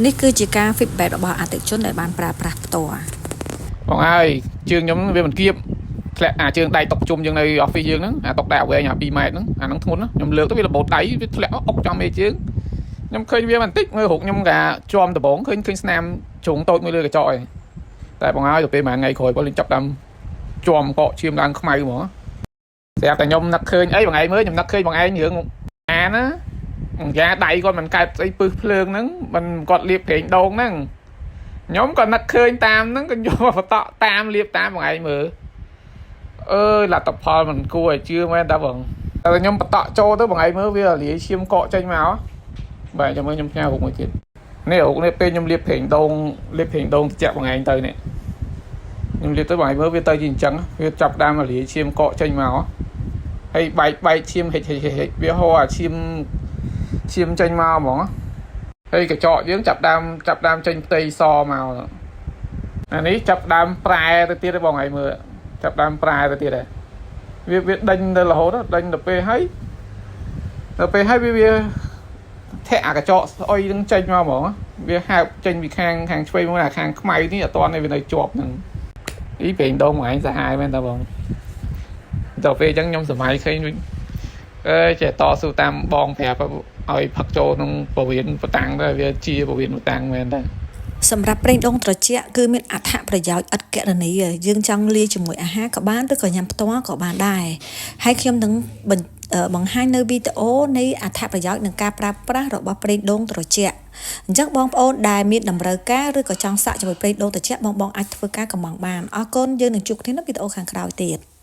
នេះគឺជាការ feedback របស់អតិថិជនដែលបានប្រើប្រាស់ផ្ទាល់ បងហើយជើងខ្ញុំវាមិនគៀបធ្លាក់អាជើងដៃតុកជុំយើងនៅ office យើងហ្នឹងអាតុកដៃអវែងអា2ម៉ែត្រហ្នឹងអាហ្នឹងធ្ងន់ណាខ្ញុំលើកទៅវារបូតដៃវាធ្លាក់អុកចំមេជើងខ្ញុំឃើញវាបន្តិចមើលរូបខ្ញុំកាជាំដបងឃើញឃើញស្នាមជ្រុងតូចមួយលើកញ្ចក់ឯងតែបងហើយទៅពេលមួយថ្ងៃក្រោយបើលេងចាប់ដើមជាំកកឈាមឡើងខ្មៅហ្មងស្រាប់តែខ្ញុំនឹកឃើញអីបងឯងមើលខ្ញុំនឹកឃើញបងឯងរឿងអាណាបងយ៉ាដៃគាត់មិនកើតស្អីពឹសភ្លើងហ្នឹងមិនគាត់លាបប្រេងដូងហ្នឹង ខ្ញុំក៏នឹកឃើញតាមហ្នឹងក៏យកមកបន្តតាមលាបតាមបងឯងមើលអើយលទ្ធផលមិនគួរឲ្យជឿមែនតាបងតែខ្ញុំបន្តចូលទៅបងឯងមើលវាលាយឈាមកកចេញមកបាទចាំមើលខ្ញុំផ្ញើរូបមួយទៀតនេះរូបនេះពេលខ្ញុំលាបប្រេងដូងលាបប្រេងដូងត្រជាក់បងឯងទៅនេះខ្ញុំលាបទៅបងឯងមើលវាទៅជាអញ្ចឹងវាចាប់ដើមលាយឈាមកកចេញមកហើយបែកបែកឈាមហិចហិចហិចវាហូរអាឈាមឈាមចេញមកហ្មង ហើយកញ្ចក់យើងចាប់ដើមចាប់ដើមចេញផ្ទៃសមកអានេះចាប់ដើមប្រែទៅទៀតឯងបងឯងមើលចាប់ដើមប្រែទៅទៀតឯងវាវាដេញទៅរហូតដេញទៅពេលហើយទៅពេលហើយវាវាធាក់អាកញ្ចក់ស្អុយនឹងចេញមកហ្មងវាហើបចេញពីខាងខាងឆ្វេងមកអាខាងខ្មៅនេះអត់ទាន់ទេវានៅជាប់ហ្នឹងអីប្រេងដូងបងឯងសាហាវមែនតើបងដល់ពេលអញ្ចឹងខ្ញុំសម័យឃើញវិញអើយចេះតស៊ូតាមបងប្រាប់ឲ្យផឹកចូលក្នុងពវៀនបតាំងទៅវាជាពវៀនបតាំងមែនតើ សម្រាប់ប្រេងដូងត្រជាក់គឺមានអត្ថប្រយោជន៍ឥតគណនាយើងចង់លាយជាមួយអាហារក៏បានឬក៏ញ៉ាំផ្ទាល់ក៏បានដែរហើយខ្ញុំនឹងបង្ហាញនៅវីដេអូនៃអត្ថប្រយោជន៍និងការប្រើប្រាស់របស់ប្រេងដូងត្រជាក់អញ្ចឹងបងប្អូនដែលមានតម្រូវការឬក៏ចង់សាកជាមួយប្រេងដូងត្រជាក់បងបងអាចធ្វើការកម្ម៉ង់បានអរគុណយើងនឹងជួបគ្នានៅវីដេអូខាងក្រោយទៀត។